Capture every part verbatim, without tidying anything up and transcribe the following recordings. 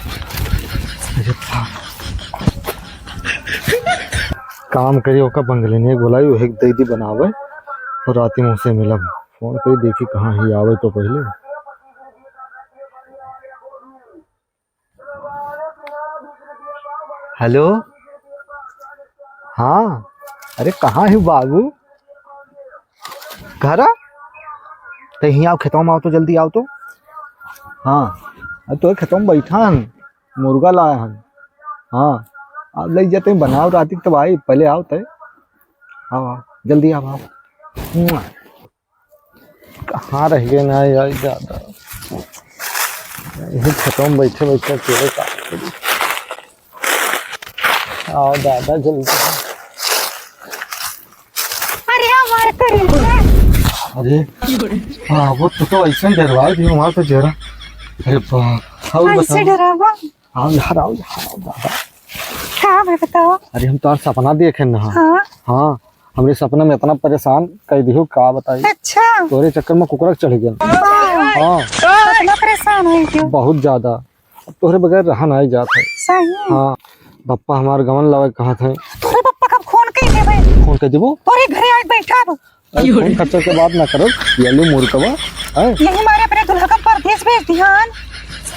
अरे बाप। काम करी, ओका बंगले नहीं बोलाई, वही दे दी बनावे और राती में उसे मिलब। फोन करी, देखी कहाँ ही आवे तो पहले। हेलो, हाँ, अरे कहाँ है बाबू? घर आ? तो यहीं आओ, खेतवा में आओ तो, जल्दी आओ तो। हाँ, अब तो खेतवा में बैठा हन, मुर्गा लाया हन। हाँ, अब ले जाते हैं, बनाओ राती के तब आई, पहले आओ तय। आओ, आओ, जल्दी आओ, आओ। मुआ। कहाँ रह गए ना यार दादा, यही खेतों में बैठे बैठे अकेले का करी। आओ दादा जल्दी। अरे हमारे तो रे। अरे हाँ, वो तो, तो ऐसे ही डरवा दी हमारे तो जरा। अरे बाप, और ऐसे बताओ। डरावा? आओ यार, आओ यार, आओ दादा। का बा बताओ? अरे हम तोहार सपना देखे न। हाँ। हाँ, हमरे सपना में इतना परेशान कर दियो, का बताई। अच्छा। तोरे चक्कर में कुकरा चढ़ गया। हाँ। हाँ। इतना परेशान हो गयो? बहुत ज्यादा। अब तोहरे बगैर रहा नहीं जात है। सही? हाँ। पप्पा हमार गवन लावे कहा थे। तोरे पप्पा कब फोन कर देबे? फोन कर देबो? तोरे घरे आके बैठा अब। अरे, फोन खर्चा के बात ना करो, ये लो मुर्गवा, हैं? यही मारे अपने दुल्हा का परदेस भेज दिहन।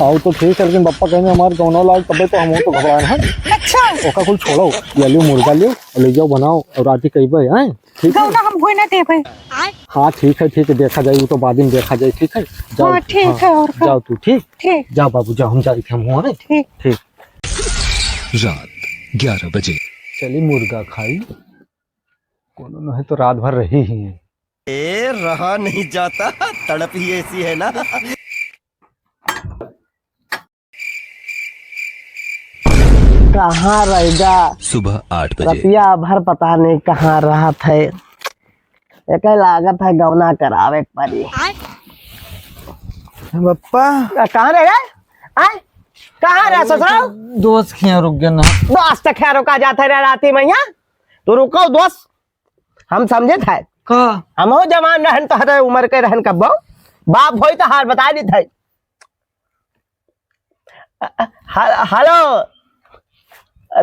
आओ तो ठीक है, लेकिन पप्पा कहेंगे हमार गौना लाग, तबे तो हम तो घबराए हैं। अच्छा। ओका कुल छोड़ो, ये लो मुर्गा लियो, ले जाओ बनाओ और राती कइबे, हैं? ठीक है? गौना हम होए ना देबे। हाँ, ठीक है, ठीक है, देखा जाए, वो तो बाद में देखा जाए, ठीक है? जाओ, हाँ, ठीक हाँ, है, और का? जाओ तू, ठीक? ठीक। जा बाबू, जा, हम जाए थे, हम हुआ, हैं? ठीक। ठीक। रात ग्यारह बजे। चली मुर्गा खाई, कोनो नहीं तो रात भर रही ही। ए, रहा नहीं जाता, तड़प ही ऐसी है ना। कहाँ रहेगा? सुबह आठ बजे। रतिया भर पता नहीं कहाँ रहत है। एके लागत है गौना करावे के पड़ी। बप्पा। आ, कहाँ रह गए? आय? कहाँ रह ससुराल? दोस्त के यहाँ रुक गया ना। दोस्त के यहाँ रुका जात है रे राती में यहाँ? तू रुको दोस्त, हम समझे थे। का? हम हो जवान रहन तोहरे उम्र के रहन कब्बो। बाप होई तो हार बता दी थे। अ, अ, ह-, हेलो,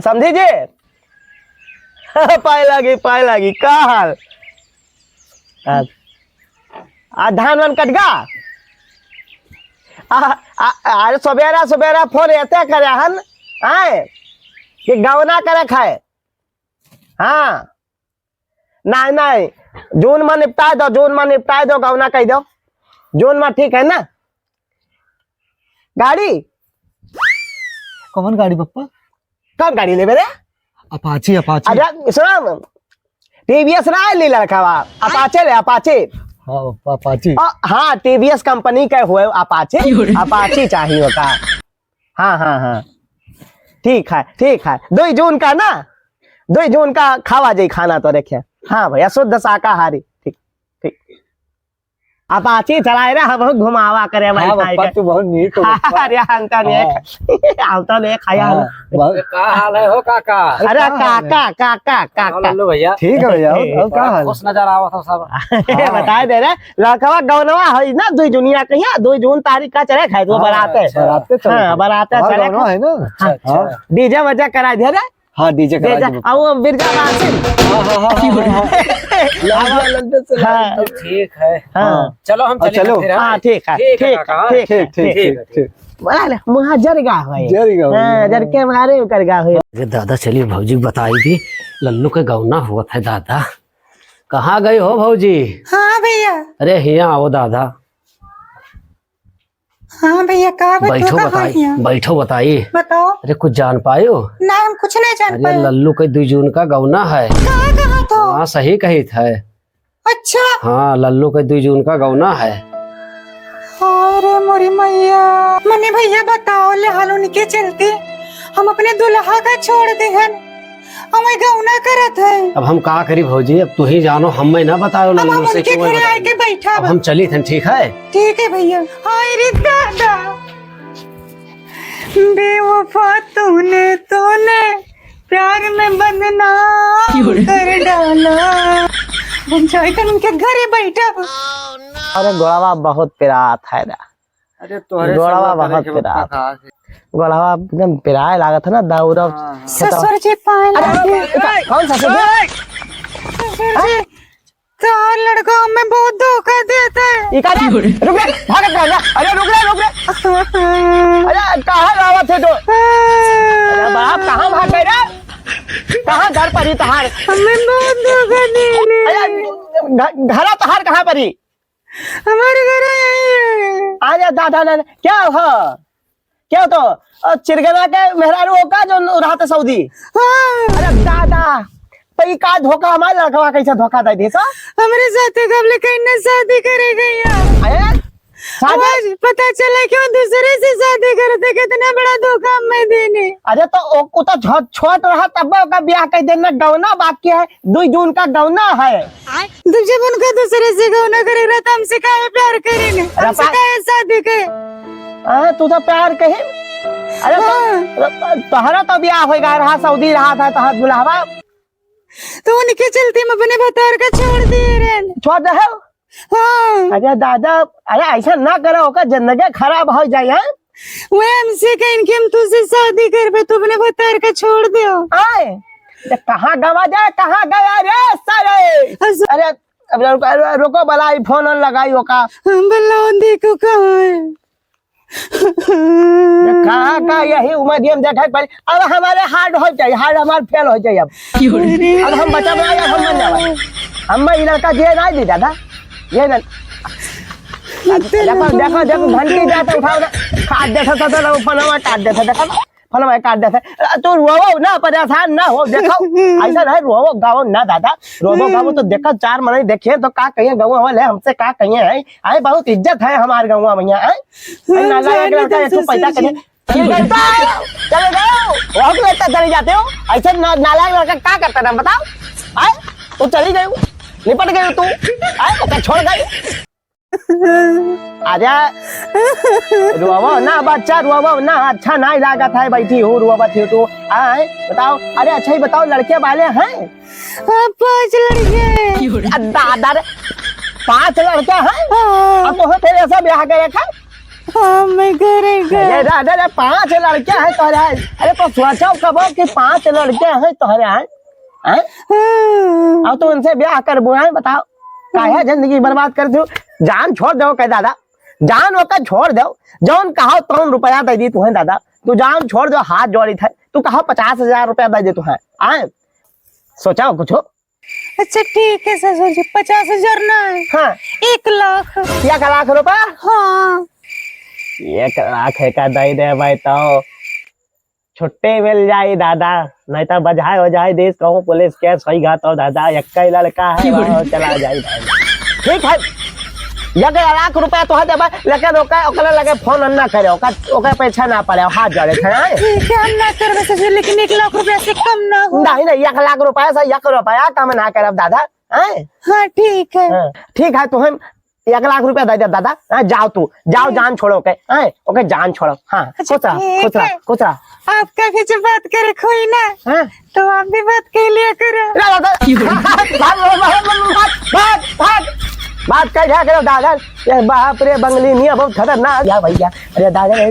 समधी जी। पाए लागी, पाए लागी, का हाल? आ, आ, धान वान कट गा? आ, आ, अरे, सबेरा, सबेरा फोन एते करे हन, आए, कि गवना करे खाए। हाँ। नाहीं, नाहीं, जून मा निपटाए दो, जून मा निपटाए दो, गौना कहि दो, जून मा ठीक है ना? गाड़ी? कौन गाड़ी पप्पा? कौन गाड़ी लेबे रे? अपाची, अपाची। अरे सुन, टीवीएस ना ले लड़कावा, अपाचे ले, अपाचे। हाँ पप्पा, अपाची। अ, हाँ, टीवीएस कंपनी के हुए अपाचे, अपाची चाहिए होता। हाँ, हाँ, हाँ। ठीक है, ठीक है। दुई जून का ना, दुई जून का खावा जाई खाना तो रखे। हाँ भैया, शुद्ध शाकाहारी। ठीक, ठीक। अपाची चलाए रे, हम घुमावा करे हाँ, बैठाए पप्पा, के। तू बहुत नीक हो, पप्पा। अरे, हम तो नहीं हाँ। खा-, हम तो नहीं खाया हाँ, हम। बहुत का हाल है हो काका? अरे, का हाल है? काका, काका, काका। हेलो भैया। ठीक है भैया, और, और का बड़ा हाल? खुश नजर आवत हो सब। अरे, हाँ। बताए दे रे, लड़कवा गौनवा है ना, दुई जुनिया कहिया, दुई जून तारीख का चले खाए, वो हाँ, बरात है। अच्छा। बरात पे चले हाँ, खाए। बरात है, हमार चले गौनवा खाए। है ना? हाँ। अच्छा। डीजे वजे करा दे रे। हाँ, डीजे करा दीजिए। आ वो बिरजा बासिन। हाँ, हाँ, हाँ, हाँ, हाँ। लंबे, लंबे से हाँ। लंबे। ठीक है। हाँ। चलो, हम हाँ, चले चलो। फिर, हाँ? हाँ, ठीक है, ठीक है, ठीक है, काका। ठीक है, ठीक, ठीक, ठीक। ठीक, ठीक। बोला ले, मुहा जर गा है। जर गा है। हाँ, जर के मारे उकर गा है। अरे दादा, चलिए भौजी बताई दी, लल्लू के गौना हुआ था दादा। कहाँ गई हो भौजी? हाँ भैया। अरे हियाँ आओ दादा। हाँ भैया, का बा, तू बैठो कहाँ बताई, हिया? बैठो बताई। बताओ। अरे कुछ जान पायो? ना, हम कुछ नहीं जान अरे पाए। लल्लू के दुई जून का गौना है। का कहा तो? हाँ, सही कही थे। अच्छा। हाँ, लल्लू के दुई जून का गौना है। अरे मोरी मैया, मने भैया बताओ, ले हाल उनके चलते हम अपने दुल्हा का छोड़ देहन। अउर गौना करत है। अब हम का करी भौजी, अब तू ही जानो, हम मैं ना बतायो अब लल्लू हम से उनके क्यों घरे बताई। आके बैठा अब बा। हम चली थन, ठीक है? ठीक है भैया। हाय रे दादा, बेवफा तूने, तूने प्यार में बदनाम क्यों रे? कर डाला। हम जाई तन उनके घरे बैठा बा। अरे गोड़वा बहुत पिरात है रा। अरे तोहरे से गोड़वा हुआ करे बहुत के बप्पा पिरात। कहा से। गोड़वा एकदम पिराए लागत है ना, दौड़ब हाँ, हाँ। खेतवा। ससुर जी पाए अरे, लागे। अरे, कौन ससुर जी? ससुर जी, तोहर लड़का हमें बहुत धोखा देता है। ई का रे? रुक रे, भागत रह जा। अरे रुक रे, रुक रे। अरे कहाँ लावत है तो? अरे बाप, कहाँ भाग गए रे? कहाँ घर पर ही तहार? हमें बहुत धोखा दे ले। अरे घ-, घरा तहार कहाँ पर ही? हमारे घर यही है। अरे दादा ना, क्या हो? क्या तो? अ, चिरगना के मेहरारू हो का जो रहत सऊदी? हाँ। अरे दादा, तो ई का धोखा, हमारे लड़कवा कैसे धोखा दे दे सा? हमरे साथे कबले कहीं ना शादी करे गई है। अरे, शादी? आज पता चला कि वो दूसरे से शादी करते, कितना बड़ा धोखा हमें देने। अरे तो ओ, ओ तो छो-, छोट रहा तब ओका ब्याह कर देना, गौना बाकी है, दुई जून का गौना है। जब, जब उनका दूसरे से गौना करे रहा, तो हमसे काहे प्यार करे ने? अरे हमसे पा- काहे शादी के? अरे, तू तो प्यार कही। अरे, तो, हाँ। तो, तोहरा तो ब्याह होई गया रहा, सऊदी रहा था, तोहर दुल्हवा। तो उनके चलते हम अपने भतार का छोड़ दिए रहे। छोड़ दे हो? हाँ। अरे दादा, अरे ऐसा ना करो, ओकर जिंदगी खराब हो जाए, हैं? वो हमसे कहें कि हम तुझसे शादी करबे, तू अपने भतार का छोड़ दे हो। आए, तो कहाँ गवा जाए, कहाँ गया रे सारे? अस- अरे, अब रुको, रुको, बलाई, फोन लगाई ओका। हाँ, बलाओ, देखो कहाँ है। ये कहाँ का यही उम्र ये हम देखे पड़ी। अब हमारे हार्ड हो जाए, हार्ड हमारे फेल हो जाए अब। अरे। अब हम बचा बनाए, अब हम मर जावा। हम मैं ये लड़का जिए ना दी दादा, ये ना। देखो, देखो, देखो, घंटी जाता उठाओ ना। काट देता था, तो फोनवा काट देता, देखो। फोनवा काट देत है। अ, तू रोवो ना, परेशान ना हो, देखो, ऐसा नहीं, रोवो गावो ना दादा, रोवो गावो तो देखो, चार मनई देखिए तो का कहिए, गाँव वाले हमसे का कहिए हैं, आए बहुत इज्जत है हमार गाँव में यहाँ, आए। अरे नालायक लड़का, एक ठो पैदा करिए। चले गए तो, चले गए, वहाँ को लेता चले जाते हो, ऐसे ना-, नालायक लड़का का करता ना, बताओ, आए? तो चली गई, निपट गई तू, आए? ओके छोड़ गई। अरे, रोवो ना बच्चा, रोवो ना, अच्छा नहीं लागत है, बैठी हो, रोवत हो तो। आए, बताओ, अरे अच्छा ही बताओ, लड़के वाले हैं? हाँ, पाँच लड़के हैं। आ, दादा रे, पाँच लड़के हैं? हाँ। अब तो फिर ऐसा ब्याह करे था? हाँ, मैं करे अरे दादा रे, पाँच लड़के हैं तोहरे। अरे तो सोचो कबो कि पाँच लड़के हैं तोहरे, हैं? हैं? हाँ। अब तो उनसे ब्याह करबो, हैं? बताओ, काहे जिंदगी बर्बाद कर दो? जान छोड़ दो, कह दादा, जान ओकर छोड़ दो, जौन कहो तौन रुपया दे दी तुहें दादा, तू जान छोड़ दो, हाथ जोड़ी थे, तू कहो पचास हजार रुपया दे दे तुहें, आए? सोचा हो कुछ? अच्छा ठीक है ससुर जी, पचास हजार ना है, हाँ। एक लाख। एक लाख रुपया? हाँ। एक लाख है का दे दे भाई तो छुट्टी मिल जाई दादा, नहीं तो बजाय हो जाए देश कहूँ पुलिस केस होई गा तो दादा, एक ही लड़का है, चला जाई दादा। ठीक है, एक लाख रुपया तो है देबा, लेकिन ओकर, ओकरे लगे फोन ना करे, ओकर, ओकर पीछे ना पड़े, हाथ जोड़े थे, हैं? ठीक है, हम ना करबे ससुर, लेकिन एक लाख रुपया से कम ना हो। नहीं, नहीं, एक लाख रुपया से एक रुपया कम ना करब दादा, हैं? हाँ, ठीक है। हाँ, ठीक है, तो हम एक लाख रुपया दे दे दादा, हाँ, जाओ तू, जाओ, हम्म। जान छोड़ो ओके, हैं? ओके, जान छोड़ो, हाँ, अच्छा, खुश रहा, ठीक खुश रहा, है। खुश रहा। आपका भी जब बात करे कोई ना, हाँ? तो आप भी बात कर लिया करो। ला, ला, ला। भाग, भाग, भाग, भाग, भाग, भाग। बात कर लिया करो, दादा। ये बाप रे, बंगली नहीं है, बहुत खतरनाक। या भैया, अरे दादा रे,